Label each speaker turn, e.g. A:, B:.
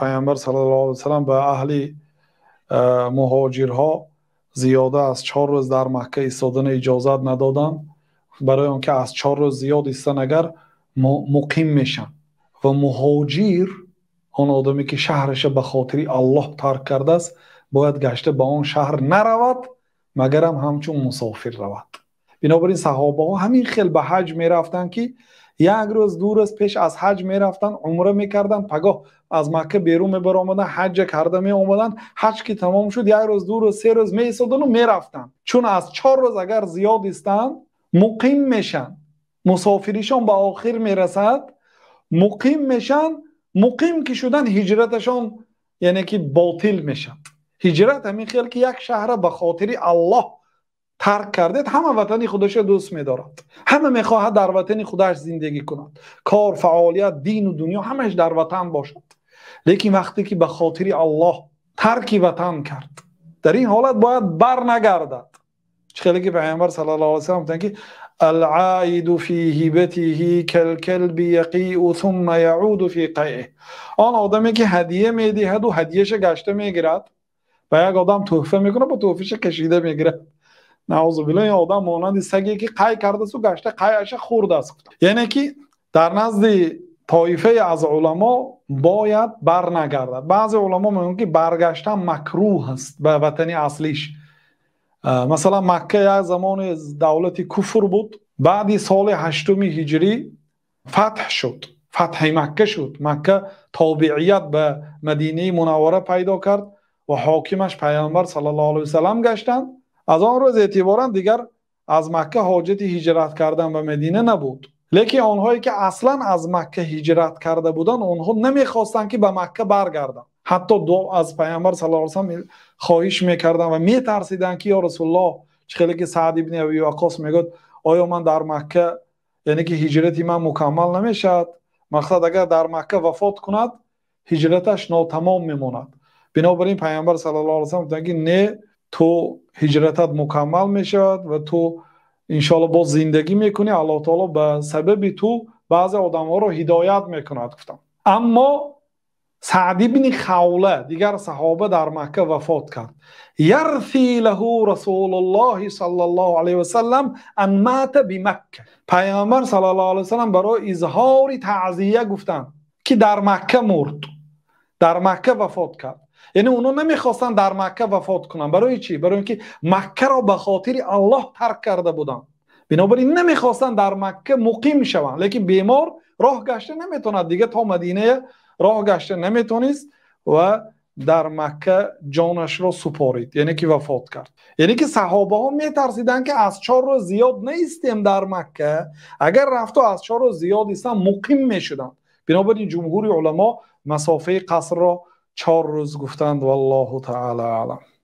A: Паёмбар саллаллоҳу алайҳи васаллам ба аҳли муҳоҷирҳо зиёда аз 4 рӯз дар Макка истодан иҷозат надоданд, барои он ки аз 4 рӯз зиёд истан агар, муқим мешаванд. Ва муҳоҷир, он одаме ки шаҳраша ба хотири Аллоҳ тарк кардааст, бояд гашта ба он шаҳр наравад, магарам ҳамчун мусофир равад. Бинобар ин саҳобаҳо ҳамин хел ба ҳаҷ мерафтанд, ки як рӯз, 2 рӯз пеш аз ҳаҷ мерафтанд, умра мекарданд, пагоҳ аз Макка берун мебаромаданд, ҳаҷа карда меомаданд. Ҳаҷ ки тамом шуд, як рӯз, 2 рӯз, 3 рӯз меистодану мерафтанд, чун аз 4 рӯз агар зиёд истанд, муқим мешанд, мусофиришон ба охир мерасад, муқим мешанд. Муқим ки шуданд, ҳиҷраташон яъне ки ботил мешавад. Ҳиҷрат ҳамин хел ки як шаҳра ба хотири Аллоҳ тарк кардед, ҳама ватани худашро дӯст медорад, ҳама мехоҳад дар ватани худаш зиндагӣ кунад, кор, фаъолият, дину дунё, ҳамаш дар ватан бошад. Лекин вақте ки ба хотири Аллоҳ тарки ватан кард, дар ин ҳолат бояд барнагардад. Чӣ хеле ки Пайғамбар саллаллоҳу алайҳи васаллам гуфтанд, ки العائد في هبته كالكلب يقيء ثم يعود في قيئه. Он одаме ки ҳадия медиҳаду ҳадияша гашта мегирад, ба як одам тӯҳфа мекунад, ба тӯҳфаша кашида мегирад, наъузу биллоҳ, ин одам монанди саге ки қай кардасту гашта қайаша хӯрдааст. Яъне ки дар назди тоифае аз уламо бояд барнагардад. Баъзе уламо мегӯянд, ки баргаштан макрӯҳ аст ба ватани аслиш. Масалан, Макка як замоне давлати куфр буд, баъди соли ҳаштуми ҳиҷрӣ фатҳ шуд, фатҳи Макка шуд, Макка тобеият ба Мадинаи Мунаввара пайдо кард ва ҳокимаш Пайғамбар саллаллоҳу алайҳи васаллам гаштанд. Аз он рӯз эътиборан дигар аз Макка ҳоҷати ҳиҷрат кардан ба Мадина набуд. Лекин онҳое ки аслан аз Макка ҳиҷрат карда буданд, онҳо намехостанд, ки ба Макка баргарданд. Ҳатто аз Пайғамбар саллаллоҳу алайҳи васаллам хоҳиш мекарданд ва метарсиданд, ки ё Расулуллоҳ, чӣ хеле ки Саъд ибни Аби Ваққос мегӯяд, оё ман дар Макка, яъне ки ҳиҷрати ман мукаммал намешавад? Мақсад, агар дар Макка вафот кунад, ҳиҷраташ нотамом мемонад. Бинобар ин Пайғамбар саллаллоҳу алайҳи васаллам гуфтанд, ки не, ту ҳиҷратат мукаммал мешавад ва ту иншоалло боз зиндагӣ мекунӣ, Аллоҳ таоло ба сабаби ту баъзе одамҳоро ҳидоят мекунад, гуфтам. Аммо Саъд ибни Хавла, дигар саҳоба, дар Макка вафот кард. يرثي له رسول الله صلى الله عليه وسلم أن مات بمكة. Пайғамбар саллаллоҳу алайҳи васаллам барои изҳори таъзия гуфтанд, ки дар Макка мурд, дар Макка вафот кард. Яъне онҳо намехостанд дар Макка вафот кунанд. Барои чӣ? Барои ин ки Маккаро ба хотири Аллоҳ тарк карда буданд. Бинобар ин намехостанд дар Макка муқим шаванд. Лекин бемор роҳ гашта наметавонад, дига то Мадиная роҳ гашта наметавонист ва дар Макка ҷонашро супорид, яъне ки вафот кард. Яъне ки саҳобаҳо метарсиданд, ки аз 4 рӯз зиёд наистем дар Макка, агар рафту аз 4 рӯз зиёд истам, муқим мешуданд. Бинобар ин ҷумҳури уламо масофаи қасрро 4 рӯз гуфтанд. Валлоҳу таала аълам.